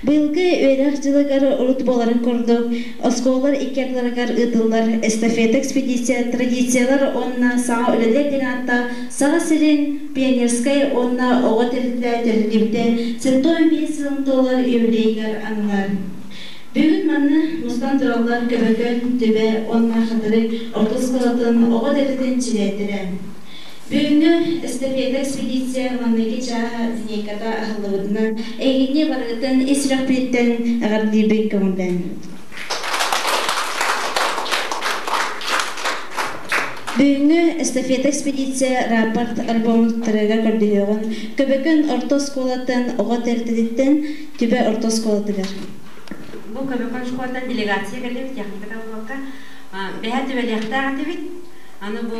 Быйылгы үөрэх дьылыгар урут буоларын курдук, оскуолалар икки ардыларыгар ыытыллар эстафета экспедиция традициялар уонна саҥа үлэлэр диэн ааттаах Саха сирин пионерскай уонна оҕо тэрилтэ тэриллибитэ 75 сылын туолар юбилейыгар ананар. Бүгүн манна мустан тураллар Көбөкөн, Түбэ уонна Хатырык орто оскуолатын оҕо тэрилтэтин чилиэттэрэ. Бүгүҥҥү эстафета экспедиция маҥнайгы чааһа линейката аһыллыбытынан эһигини барыгытын ис сүрэхпититтэн эҕэрдэлиибин көҥүллээн. Бүгүҥҥү эстафета экспедиция рапорт альбомтарыгар көрдөһүөҕүн Көбөкөн орто оскуолатын оҕо тэрилтэтиттэн Түбэ орто оскуолатыгар. Бу Көбөкөн школаттан делегация кэллибит техника табыллыбакка бэһэ түбэлиэхтээх этибит. Аны бу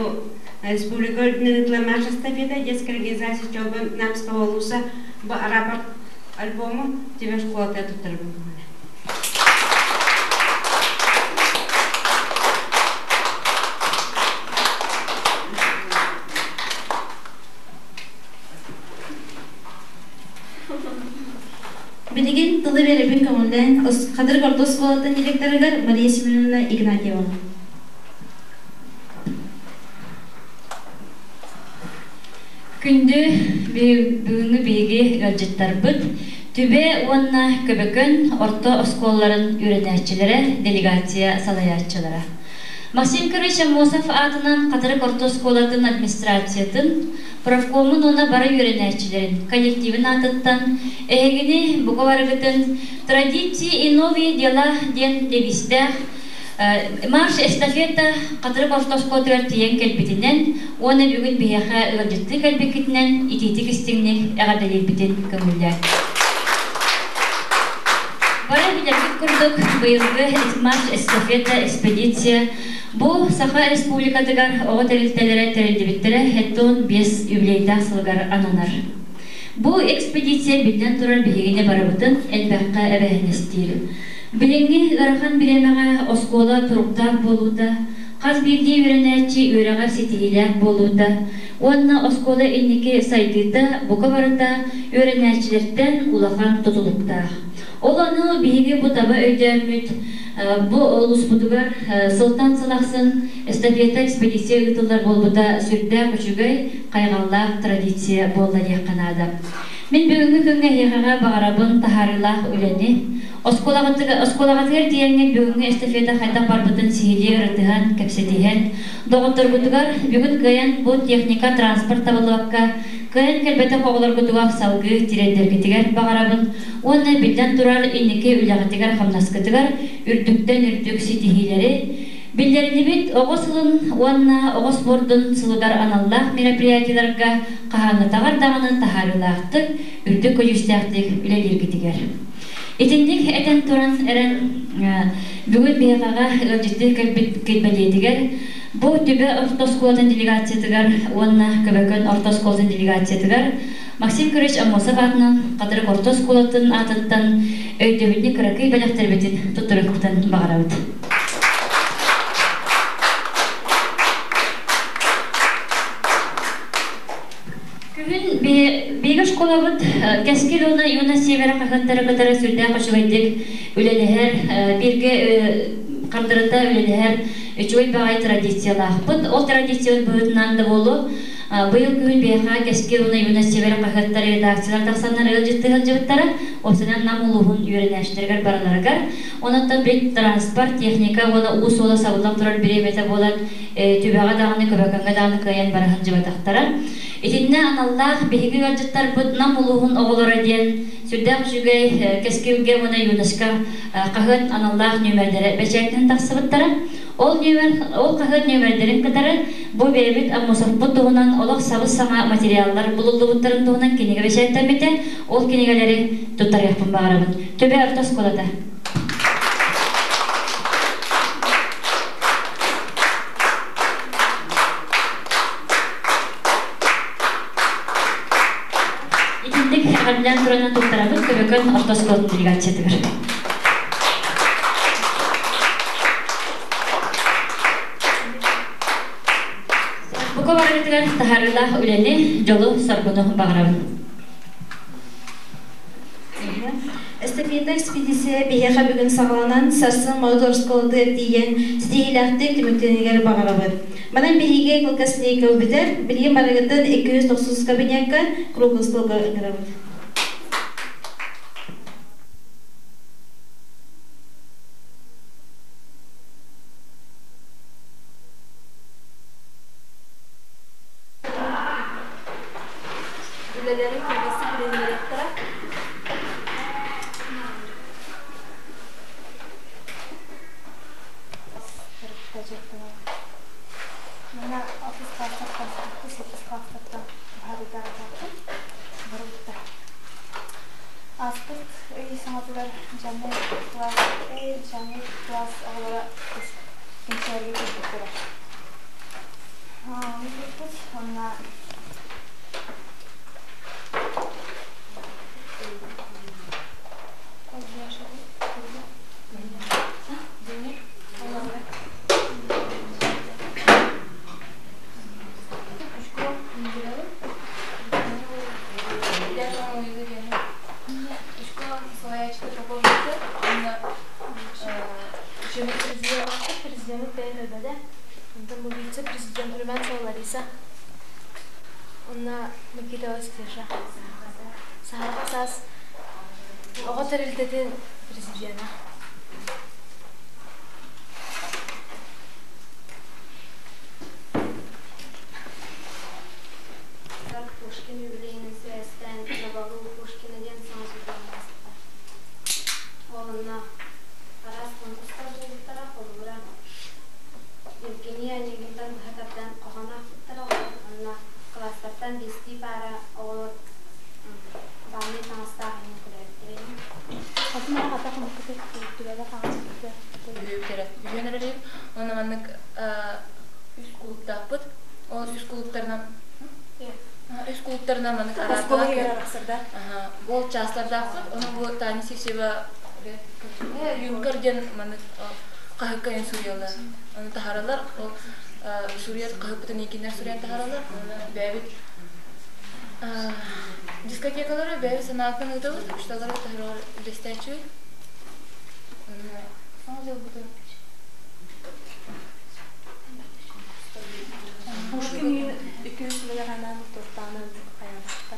республика үрдүнэн ыытылар наша эстафета детская организация Чолбон Намского улуса бу рапорт альбому Түбэ школата туттарабын көҥүлэ. Билигин тылы биэрэбин көҥүллээн Хатырык орто оскуолатын директорыгар Мария Семеновна Игнатьеваҕа. Күндү бүгүҥҥү биһиги ыалдьыттарбыт Түбэ уонна Көбөкөн орто оскуолаларын үөрэнээччилэрэ, делегация салайааччылара. Максим Кирович Аммосов аатынан Хатырык орто оскуолатын администрациятын, профкомун уонна бары үөрэнээччилэрин коллективын аатыттан эһигини бука барыгытын «Традиции и новые дела» диэн девизтээх Марш эстафета Хатырык орто оскуолатыгар тиийэн кэлбитинэн уонна бүгүн биһиэхэ ыалдьыттыы кэлбиккитинэн итиитик истиҥник эҕэрдэлиирбитин көҥүллээн. Бары билэргит курдук, быйылгы Марш эстафета экспедиция бу Саха Республикатыгар оҕо тэрилтэлэрэ тэриллибиттэрэ 75 юбилейдаах сылыгар ананар. Бу экспедиция биллэн турар биһигини барыбытын элбэххэ эбээһинэстиир. Билиҥҥи ыарахан бириэмэҕэ оскуола туруктаах буолуута, хас биирдии үөрэнээччи үөрэҕэр ситиһиилээх буолуута уонна оскуола инники сайдыыта бука барыта үөрэнээччилэртэн улахан тутулуктаах. Ол ону биһиги бу таба өйдөөммүт, бу улууспутугар сылтан сыл ахсын эстафета экспедиция ыытыллар буолбута сүрдээх үчүгэй, хайҕаллаах традиция буолла диэххэ наада. Мин бүгүҥҥү күҥҥэ эһиэхэҕэ баҕарабын таһаарыылаах үлэни, Оскуолаҕытыгар тиийэҥҥит бүгүҥҥү эстафета хайдах барбытын сиһилии ырытыһан, кэпсэтиһэн, доҕотторгутугар бүгүн кыайан бу техника, транспорт табыллыбакка кыайан кэлбэтэх оҕолоргутугар салгыы тириэрдэргитигэр баҕарабын уонна биллэн турар инники үлэҕитигэр-хамнаскытыгар үрдүктэн үрдүк ситиһиилэри, Биллэриллибит Оҕо сылын уонна оҕо спордун сылыгар аналлаах мероприятиеларга хаһааҥҥытаҕар даҕаны таһаарыылаахтык, үрдүк көдьүүстээхтик үлэлииргитигэр. Итинник этэн туран эрэн, бүгүн биһиэхэҕэ ыалдьыттыы кэлбит бэлиэтигэр бу Түбэ орто оскуолатын делегациятыгар уонна Көбөкөн орто оскуолатын делегациятыгар Максим Кирович Аммосов аатынан Хатырык орто оскуолатын аатыттан өйдөбүнньүк кыракый бэлэхтэрбитин туттарыахпытын баҕарабыт. Күһүн биһиги школабыт Кэскил уонна Юность Севера хаһыаттары кытары сүрдээх үчүгэйдик үлэлэһэр, бииргэ хардарыта үлэлэһэр үчүгэй баҕайы традициялаахпыт. Ол традициябыт быһыытынан да буолуо, быйыл күһүн биһиэхэ Кэскил уонна Юность Севера хаһыаттар редакциялар тахсаннар ыалдьыттыы сылдьыбыттара. Уопсайынан Нам улууһун үөрэнээччилэригэр барыларыгар. Онон бит транспорт, техника уонна уу суола сабыллан турар бириэмэтэ буолан, Түбэҕэ даҕаны, Көбөкөҥҥө даҕаны кыайан бара сылдьыбатахтара. Итиннэ аналлаах биһиги ыалдьыттарбыт Нам улууһун оҕолоро диэн сүрдээх үчүгэй Кэскилгэ уонна Юношка хаһыат аналлаах нүөмэрдэрэ бэчээттэнэн тахсыбыттара. Ол нүөмэр, ол хаһыат нүөмэрдэрин кытары бу бэйэбит Аммосовпут туһунан олох сабыс-саҥа материаллар булуллубуттарын туһунан кинигэ бэчээттэммитэ. Ол кинигэлэри туттарыахпын баҕарабын. Түбэ орто оскуолата. Итинник эҕэрдэлээн туранан туттарабыт Көбөкөн орто оскуолатын делегациятыгар. Бука барыгытыгар таһаарыылаах үлэни, дьолу-соргуну баҕарабын. Эстафета экспедиция биһиэхэ бүгүн саҕаланан, сарсын Модут оскуолатыгар тиийэн ситиһиилээхтик түмүктэнигэр баҕарабыт. Манан биһиги кылгас линейка бүтэр. Билигин барыгытын 290 кабинекка круглый столга ыҥырабыт. Үлэлэрин кылгастык билиһиннэриэхтэрэ. Манна офис класстартан, иккис класстартан баһаарыйдаабыттаахпын. Барыбытта. Ааспыт ый саҥатыгар начальнай класс, начальнай класс оҕолоро кэнчээргэ кэлбиттэрэ. Ону онно Президент бэйэн Онтон бу вице-президент Румянцева Лариса уонна Никитова Стеша. Саһарҕа саас оҕо тэрилтэтин президенэ. Пушкин юбилейынан сибээстээн Набабыл Пушкина диэн саҥа суруйан таҕыста. Ол онно араас конкурстар буолбуттара, холобура, Евгения Онегинтан быһа тардан хоһоон аахпыттара, онно кылаастартан биэстии паара оҕолор бааннай таҥастаах иһин күлээбиттэрэ. Үһүөн эрэлиир. Онно маннык үс кулуктаахпыт. Ол үс кулуктарынан үс кулуктарынан маннык араартаах. Ол чаастардаахпыт. Ону бу Таня Сивцева Юнкер диэн маннык хаһыкка эн суруйаллар. Ону таһаралар. Ол суруйар хаһыппытын иккиннэр суруйан таһаралар. Оны бэйэбит дискотекалары бэйэбит санаатын ыытабыт, учталары таһаралар үлэстээччибит. Саҥа дьылбытын Пушкин үкүс сылыгар анаан туохтаанан хайаабатта.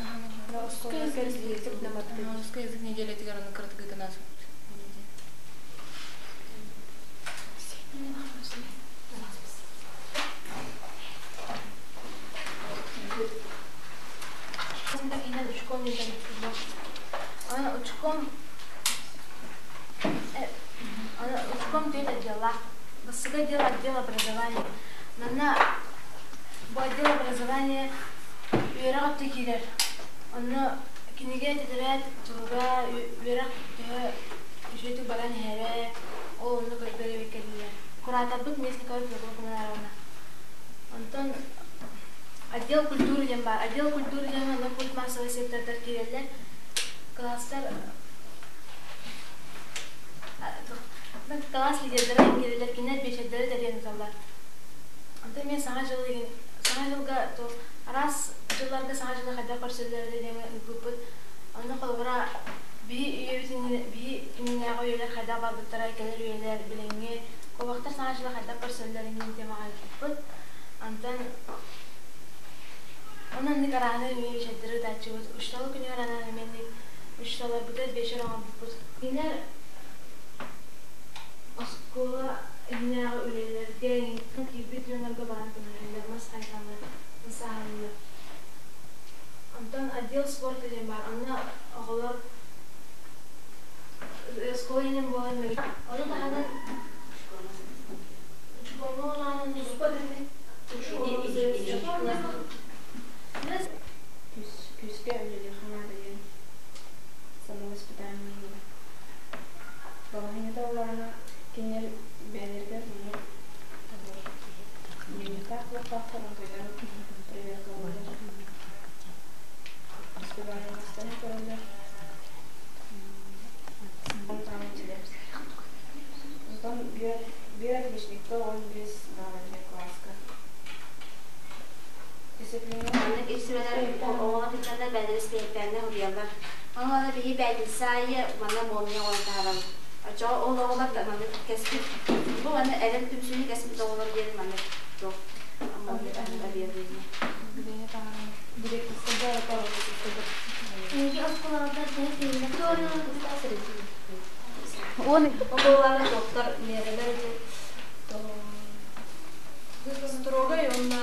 Русский язык неделятигэр аны кыратыгытын аасыппыт. Учком Учком Учком түөрт отделлаах. Бастакы отдел отдел образования. Манна бу отдел образования үөрэх өттө киирэр. Онно кинигэ, тэтэрээт туруга, үөрэх төһө үчүгэйдик баран иһэрэ, ол онно бэрэбиэркэлииллэр. Кураторбыт Местникова Федора Коммунаровна. Онтон отдел культуры диэн баар. Отдел культуры диэн онно культ массовай сектордар киирэллэр. Класстар класс лидердэрэ киирэллэр, кинилэр биэчэрдэри тэрийэн ыыталлар. Онтон мен саҥа дьыл саҥа дьылга араас дьылларга саҥа дьылы хайдах көрсөллөр диэн ыыппыппыт. Онно холобура биһи үйэбит биһи иннинээҕи үйэлэр хайдах барбыттара, кэлэр үйэлэр билиҥҥи куобахтар саҥа дьылы хайдах көрсөллөр иннин темаҕа ыыппыппыт. Онтон онон арааһы эмиэ биэчэрдэри ыытааччыбыт. Учуутал күнүгэр анаан эмиэ учууталларбытыгар биэчэр оҥорбуппут. Кинилэр оскуола иһинээҕи үлэлэргэ киирбит дьоннорго баран көмөлөһөллөр, мас хайыталлар, сааһылыыллар. Онтон отдел спорта диэн баар. Онно оҕолор оскуола иһинэн буолан ону таһынан Күүскэ үлэлиэххэ наада диэн самовоспитание Балаһыанньата буоллаҕына кинилэр бэйэлэригэр маннык дневниктаах буолуохтаахтар, онтуйдарын проверкалыыллар. Успеваемостарын көрөллөр. Онтон биир отличникка 15 балл класска. Маннык ис сүбэлэр оҕоҕо тылларда бэйэлэрэ спектакльны суруйаллар. Ону аны биһи бэйэбит Пятница аайы манна молния оҥорон таһаарабыт. Оччоҕо ол оҕолор да маннык кэспит, бу манна эрэл түмсүүнү кэспит оҕолор диэн маннык туох молния объявление. Эһиги оскуолаҕытыгар төһө киһилээх Уон оҕолоро доктор миэрэлэр диэн Строгай уонна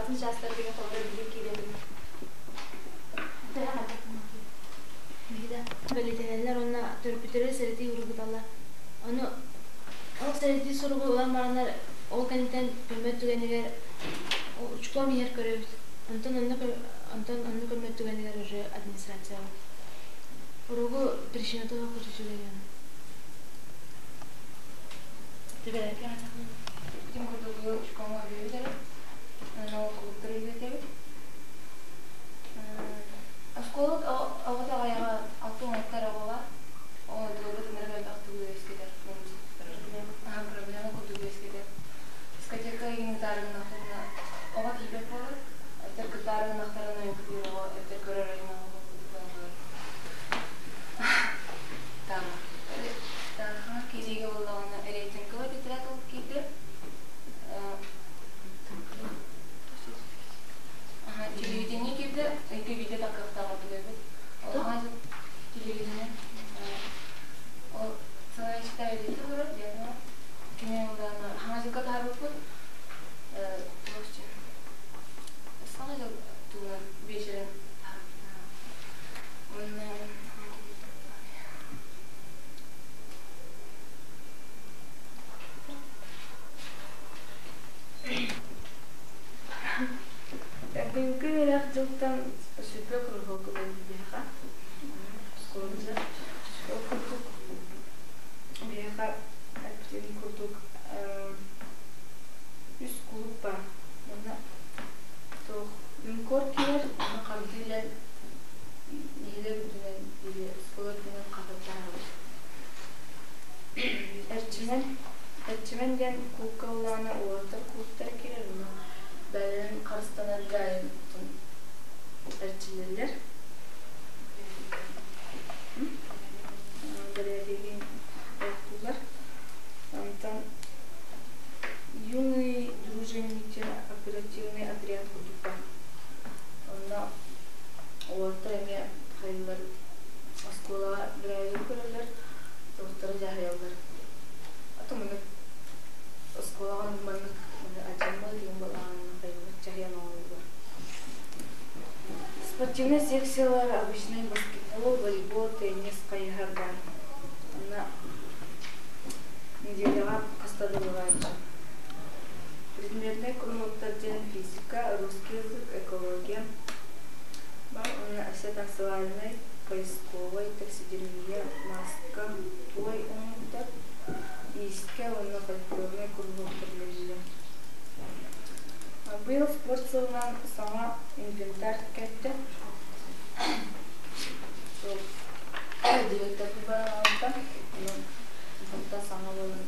Атын чаастарга холобура билим киирэн Бэлиэтэнэллэр уонна төрөппүттэри сэрэтии уругуталлар. Ону ол сэрэтии суругу ылан бараннар ол кэнниттэн көмө түгэнигэр учком иһэр көрөбүт. Онтон онно онтон онно көмө түгэнигэр уже администрацияҕа. Уругу причината суох үчүгэй Бүтүн курдук быйыл учкоҥҥо үһүбүт эрэ. Онно кулууптар үлэлэтэбит. Оскуола оҕото аҕыйаҕа 66 эрэ оҕо баар. Ол онтуларбыт ынырык элбэх тугу үөскэтэр. Проблема курдук үөскэтэр. Дискотека игин ытаары гыннахтарына оҕо тиийбэт буолар. Эбэтэр кытаары гыннахтарына үҥкүүлүүр оҕо эбэтэр көрөр айына оҕо курдук буолар. Тааһа киириигэ буоллаҕына рейтинговай тетрадь ылып киирдэ. Телевидение киирдэ, ыйга биирдэ таккыахтаах эбит. Ол телевидение ол салайааччыта эбитэ олорор диэн кини ыллаана хаҥа дьылга таһаарбыппыт саҥа дьыл туһунан биэчэрин уонна Быйылгы үөрэх дьылтан сүрбэ куруһуок ылан биһиэхэ оскуолабытыгар. Ол курдук биһиэхэ эппитин курдук үс кулууп баар. Уонна туох юнкор киирэр, уонна хардыы нэһилиэк үрдүнэн или оскуола үрдүнэн хаһыаттаһабыт. Эрчимэн Эрчимэн диэн кулукка ыллаана уолаттар кулуктара киирэр уонна бэйэлэрин харыстанарга эрчиллэллэр. Бэрээдэгин олохтууллар. Онтон юный дружинники оперативный отряд курдук баар. Онно уолаттар эмиэ хайыылар оскуолаҕа бэрээдэги көрөллөр, доҕотторо дьаһайаллар. Атын маннык оскуолаҕа маннык алдьаммат диэн балаҕанынан хайыылар дьаһайан оҥороллор. Спортивнай секциялар обычный баскетбол, волейбол, теннис, хайыһар баар. Онно неделяҕа хаста да буолааччы. Предметнэй куруһуоктар диэн физика, русский язык, экология бар уонна өссө танцевальнай, поисковай, таксидермия, маска, туой оҥоһуктар, иискэ уонна фольклорнай куруһуоктар үлэлииллэр. Быйыл спорт сылынан саҥа инвентарь кэллэ. Директор бараҕалта, онон барыта саҥа буолан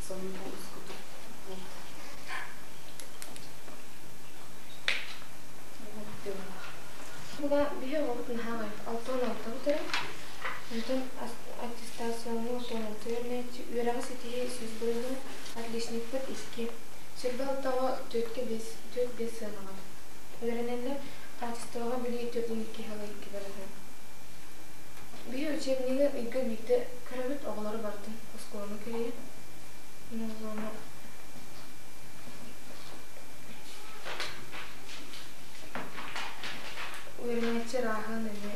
сонун ускутук Буга биһи оҕобут наһаа аҕай 66 бүтэрэр. Онтон аттестационнай 36 үөрэнээччи үөрэҕи ситиһии 100 бырыһыан, отличникпыт икки. Сүрбэ алтаҕа түөрткэ биэс, түөрт биэс сыанаҕа. Үөрэнэллэр, хаачыстыбаҕа билии 42 сыла икки бырыһыан. Биһи учебнигы ыйга биирдэ көрөбүт, оҕолору барытын оскуоланы кэрийэн. Үөрэнээччи ырааһын эмиэ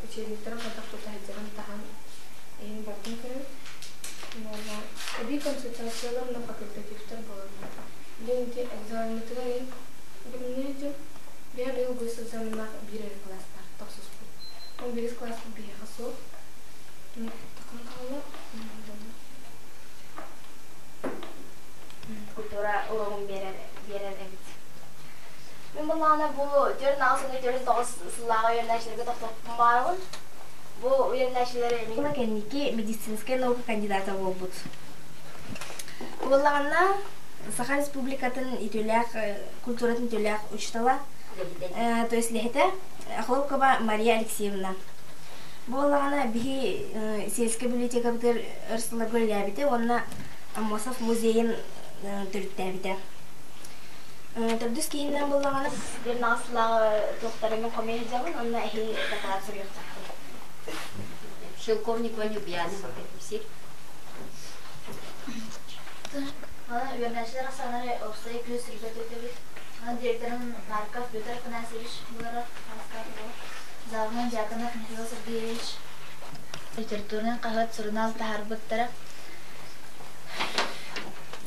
учебниктарын хайдах тута сылдьарын таһан иһин барытын көрөбүт. Уонна эбии консультациялар уонна факультативтар буолаллар. Билигин ити экзаммытыгар иһин билимнээх биһиэхэ быйыл гос экзаменнаах биир эрэ кылаастаах тохсуспут. Ол биирис кылааспыт биһиэхэ суох. Такан хаалла. Культура уруогун биэрэр биэрэр эбит. Мин буллаҕына бу 48 уонна 49 сыллааҕы үөрэнээччилэргэ тохтоппун баарабын. Бу үөрэнээччилэри мин кэнники медицинскэй наука кандидата буолбут. Буоллаҕына Саха Республикатын үтүөлээх культуратын үтүөлээх учуутала, то есть лэһэтэ. Охлопкова Мария Алексеевна. Бу буоллаҕына биһи сельскэй библиотекабытыгар өр сылларга үлэлээбитэ уонна Аммосов музейын төрүттээбитэ. Төрдүс киһинэн буоллаҕына Биир сыллааҕы туохтарыгын хомуйа сылдьабын уонна эһиил доклад суруйуохтаахпын. Шелковникова Ньургуйаана сир. Үөрэнээччилэр ахсааннара уопсай күүс сирбэт өтөбүт. Директорым Марков Петр Афанасьевич булара Заавынан Дьяконов Михаил Сергеевич литературнай хаһыат сурунаал таһаарбыттара.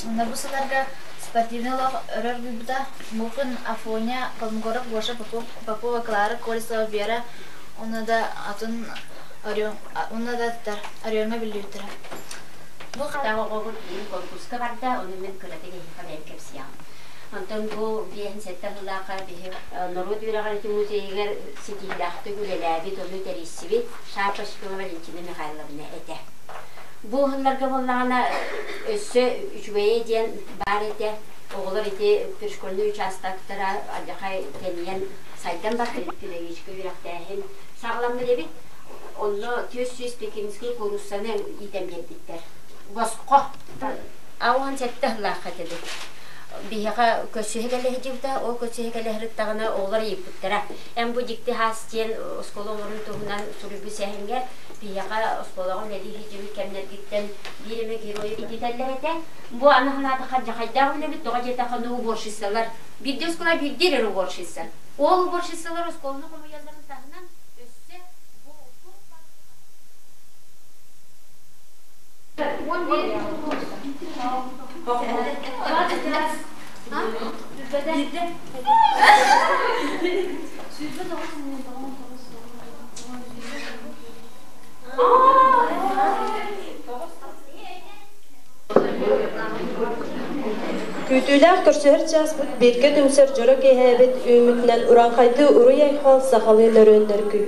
Онно бу сылларга спортивный олох өрө оргуйбута. Мухин Афоня, Колмогоров Гоша, Попова Клара, Колесова Вера уонна да атын уонна да аттар Орионҥа биллибиттэрэ. Бу оҕобут конкурска барда, ону мин кыратык эһиэхэ бэйэм кэпсиэҕим. Онтон бу 5-7 сыллаахха биһи норуот үөрэҕин музейыгар ситиһиилээхтик үлэлээбит, ону тэрийсибит Шапочкова Валентина Михайловна этэ. Бу сылларга буоллаҕына өссө үчүгэйэ диэн баар этэ. Оҕолор ити пришкольнай участоктара алдьархай тэнийэн сайдан барбыт педагогическай үөрэхтээһин саҕаламмыт эбит. Онно 400 пекинскэй кууруссаны иитэн биэрбиттэр. Босхо. 67 сыллаахха этибит. Биһиэхэ көрсүһэ кэлэ сылдьыбыта. Ол көрсүһэ кэлэ сырыттаҕына оҕолор ыйыппыттара. Эн бу дьикти хаас диэн оскуола оҕолорун туһунан суруйбут сэһэҥҥэ биһиэхэ оскуолаҕа үлэлии сылдьыбыт кэмнэргиттэн биир эмэ геройу ититэллэр этэ. Бу аны санаатахха дьахайдаах үлэбит тоҕо диэтэххэ ну уборщицалар биирдэ оскуола биирдэ эрэр уборщица. Ол уборщицалар оскуоланы хомуйалларын таһынан өссө бу Күүтүүлээх көрсүһэр чааспыт бииргэ түмсэр дьоро киэһээбит үүммүтүнэн урааҥхайдыы уруй-айхал сахалыы нөрүөн-нөргүй.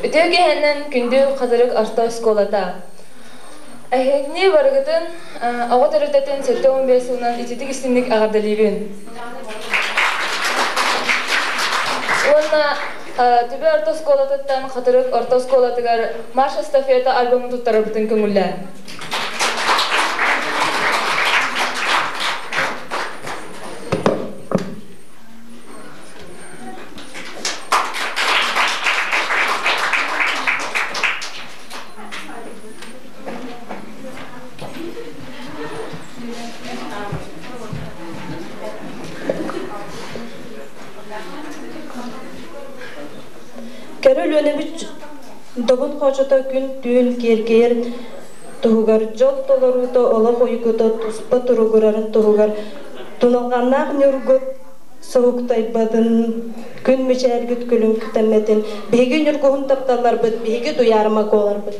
Үтүө киэһэнэн күндү Хатырык орто оскуолата. Эһигини барыгытын оҕо төрүтэтин 75 сылынан ититик истинник эҕэрдэлиибин. Уонна Түбэ орто оскуолатыттан Хатырык орто оскуолатыгар Марш эстафета альбомун туттарарбытын көҥүллээн. Кэрэ Өлүөнэбит добун хочото күн-түүн киэркэйэр туһугар дьол толоруута олох уйгута туспа туругурарын туһугар туналҕаннаах ньургут соһуктайбатын күн мичээргит күлүҥтэммэтин биһиги ньургуһун тапталларбыт биһиги туйаарыма куоларбыт.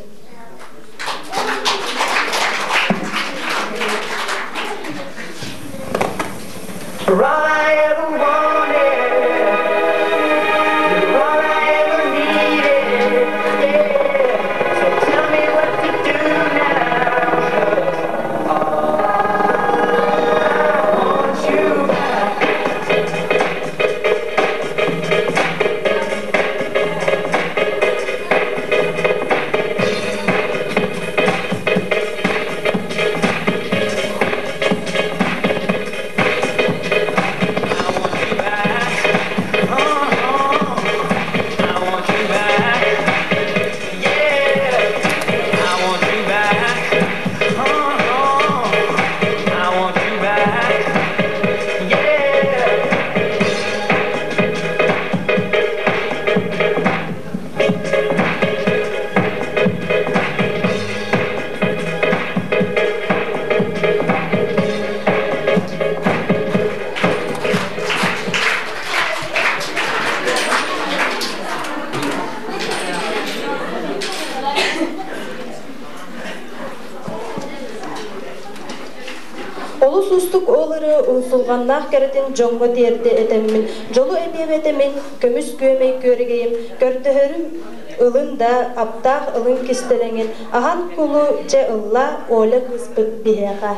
You're all I ever wanted. You're all I ever needed. Yeah. So tell me what to do now. 'Cause all I want you back. I want you back. Oh, I want you back. Yeah. I want you back. Oh, I want you back. Yeah. Олус уустук ол ырыа умсулҕаннаах кэрэтин дьоҥҥо тиэрдэ этэммин, дьолу этиэм этэмин, көмүс күөмэй күөрэгэйим, көрдөһөрүм ылын да, аптаах ылын кистэлэҥин, аһан кулу дьэ ылла Оля кыыспыт биһиэхэ.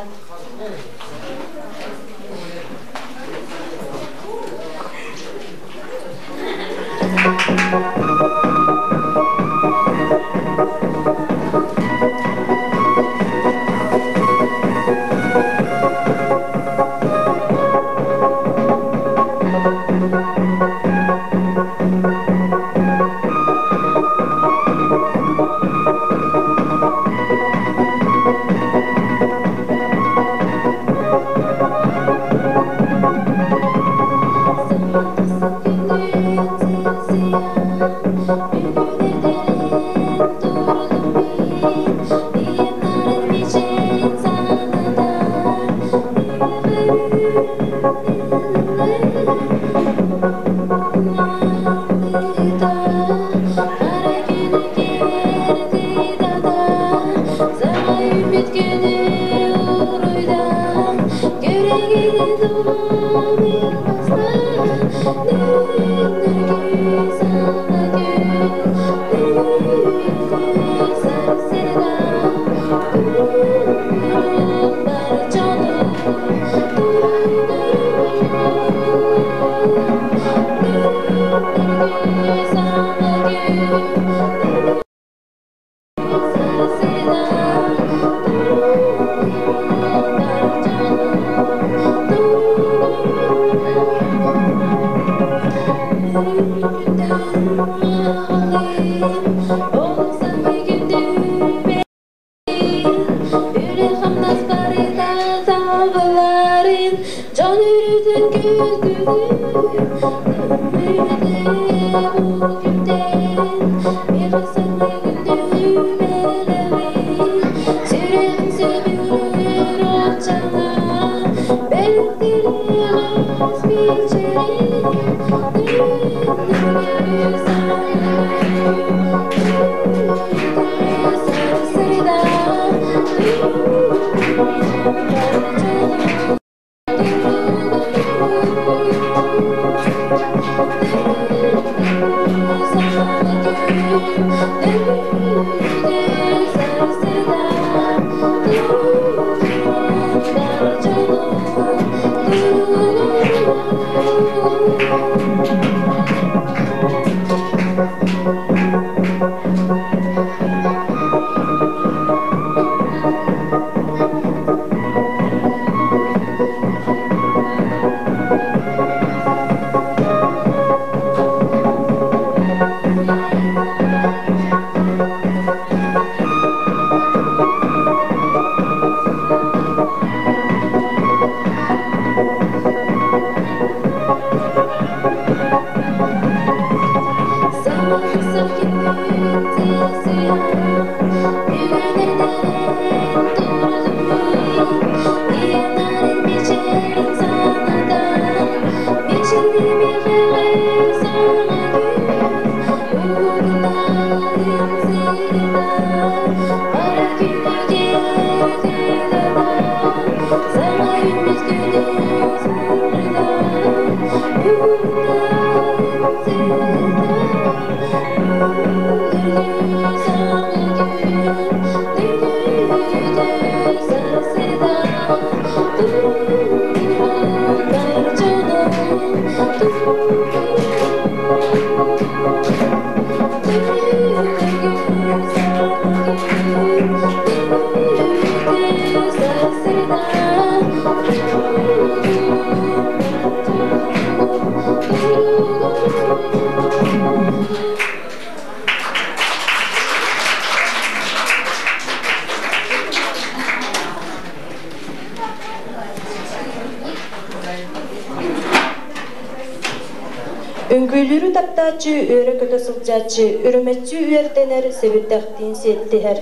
Үҥкүүлүүрү таптааччы, үөрэ-көтө сылдьааччы, үрүмэччи үөрдэнэр, сэбирдэхтиин сиэттиһэр.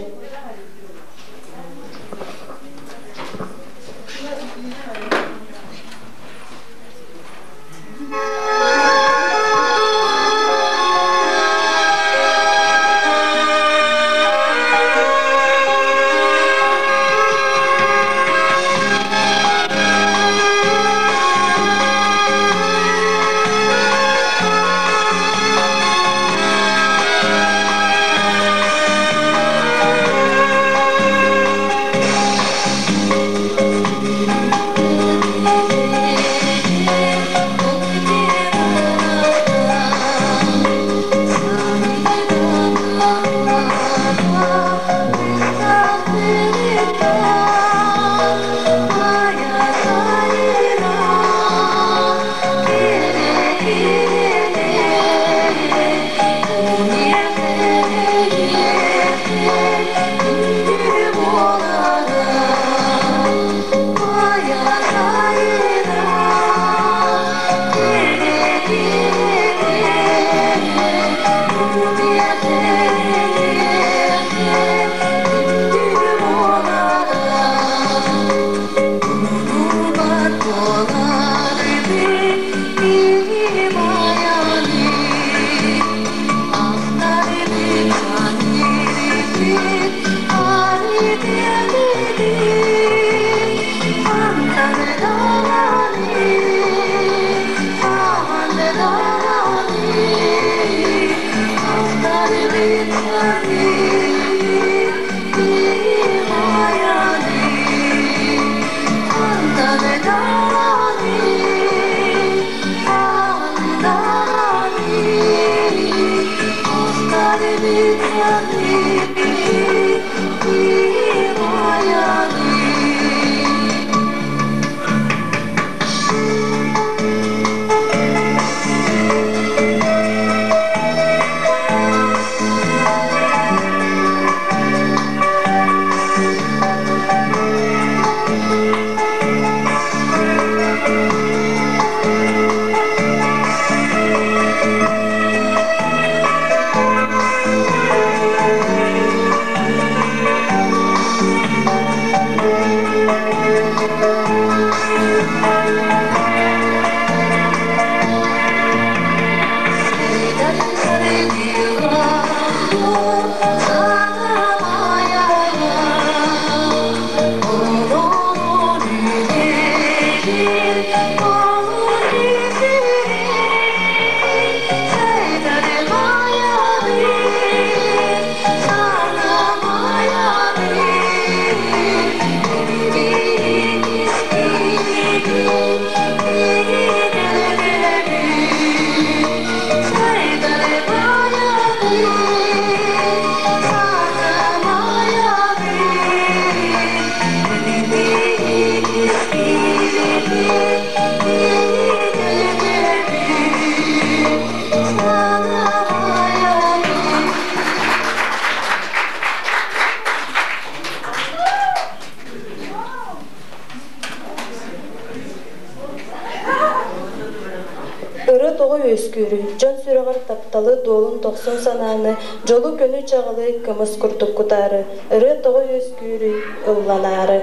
Ырыа тоҕо үөскүүрүй, дьон сүрэҕэр тапталы, дуолун дохсун санааны, дьолу көнү чаҕылы кымыс курдук кутаары, ырыа тоҕо үөскүүрүй, ылланаары.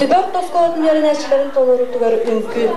Түбэ орто оскуолатын үөрэнээччилэрин толоруутугар үҥкүү.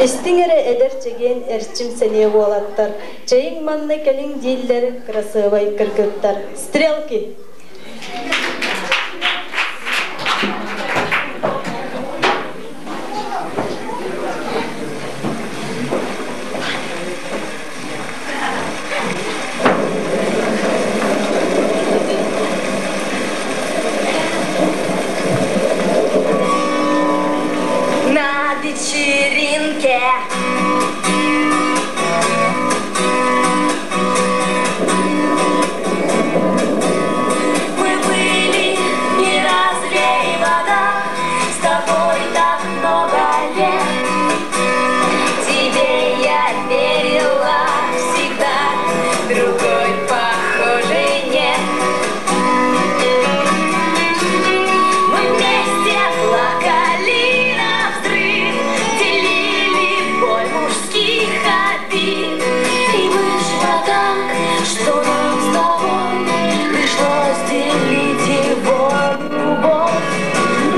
Истиҥ эрэ эдэр чэгиэн эрчим сэниэ уолаттар, чэйиҥ манна кэлиҥ дииллэр кырасыабай кыргыттар. Стрелки! На вечеринке Мы были не разлей вода С тобой так много лет Тебе я верила всегда Другой похожей нет Мы вместе плакали на взрыв Делили боль мужских обид И вышло так, что нам с тобой Пришлось делить его любовь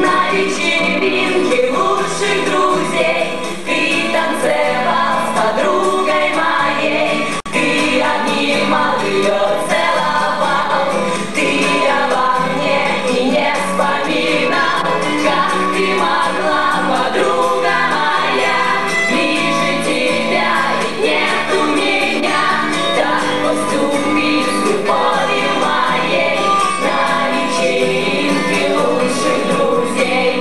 На вечеринке лучших друзей Ты танцевал с подругой моей Ты обнимал ее, целовал Ты обо мне и не вспоминал Как ты могла, подруга моя Ближе тебя ведь нет у меня Так поступить с любовью моей На вечеринке лучших друзей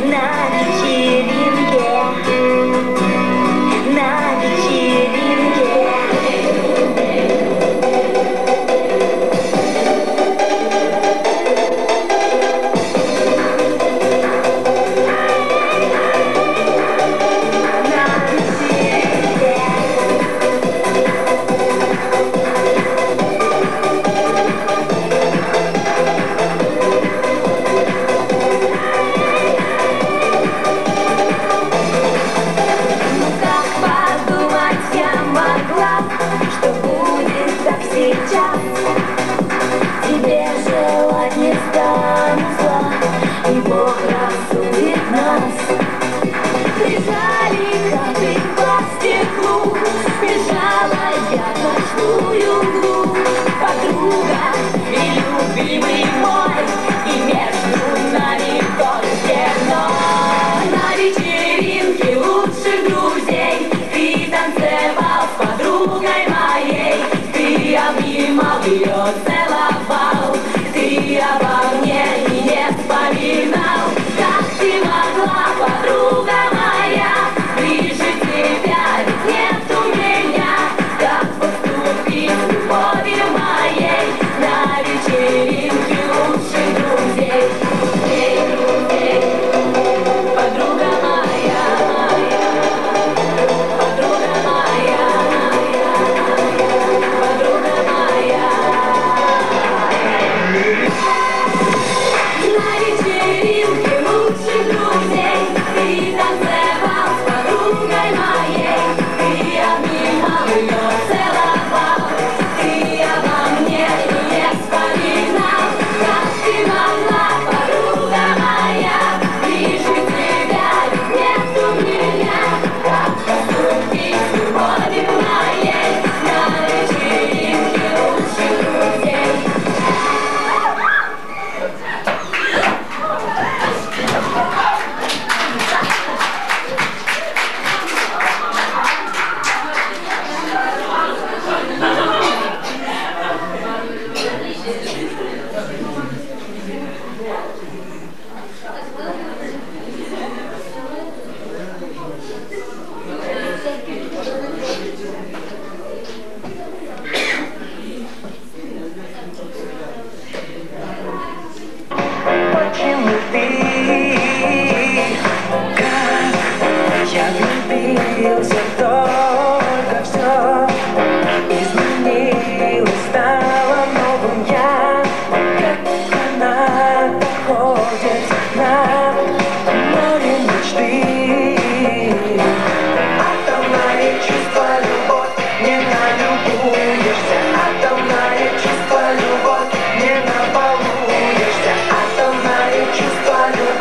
На вечеринке На вечеринке На вечеринке Ну как подумать я могла, что будет так сейчас? Тебе желать не стану зла, и Бог рассудит нас. Прижали хаты по стеклу, бежала я в ночную мглу. Подруга и любимый мой, и между нами только ноль. На вечеринке лучших друзей ты танцевал с подругой моей, ты обнимал ее, целовал, ты обо мне и не вспоминал. Как ты могла, подруга моя, ближе тебя ведь нет у меня. Как поступить с любовью моей на вечеринке лучших друзей? Друзей, друзей, подруга моя, моя, подруга моя, моя, подруга моя. На вечеринке лучших друзей ты танцевал с подругой моей, ты обнимал ее, целовал, ты обо мне и не вспоминал. Как ты могла, подруга моя, ближе тебя ведь нет у меня. Как поступить с любовью моей на вечеринке лучших друзей? Почему ты, как я влюбился, только все изменилось, стало новым я, как она доходит на море мечты. Атомное чувство, любовь, не налюбуешься. Атомное чувство, любовь, не набалуешься. Атомное чувство, любовь.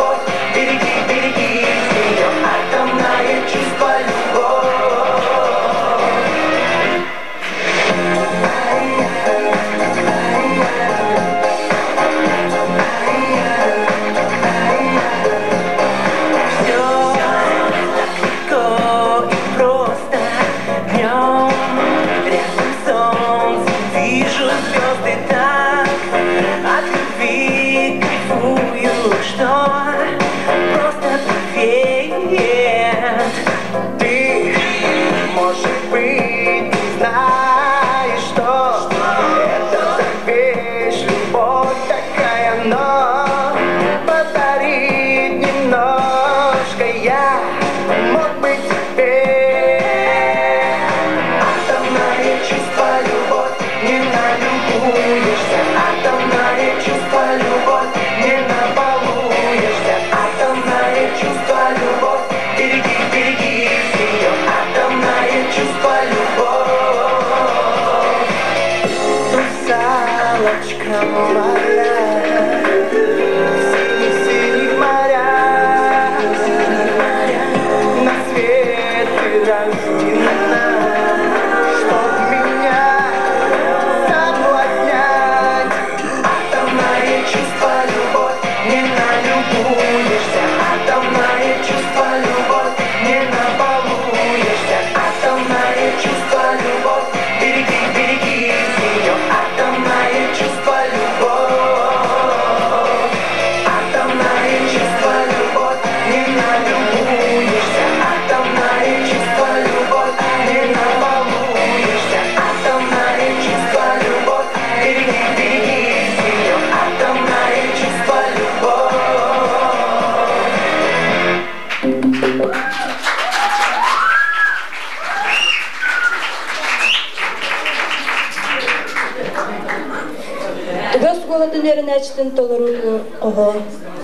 үөрэнээччитин толоруутугар хоһоон,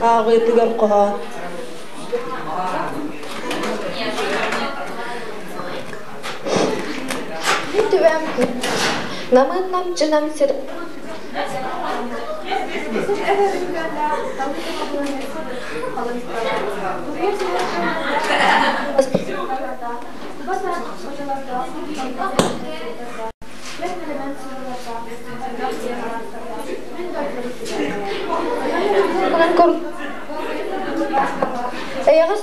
ааҕыытыгар хоһоон. Түбэм намын намчынам сир Эйэҕэс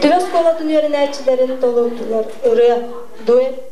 Түбэ оскуолатын үөрэнээччилэрин толордулар ырыа, дуэт.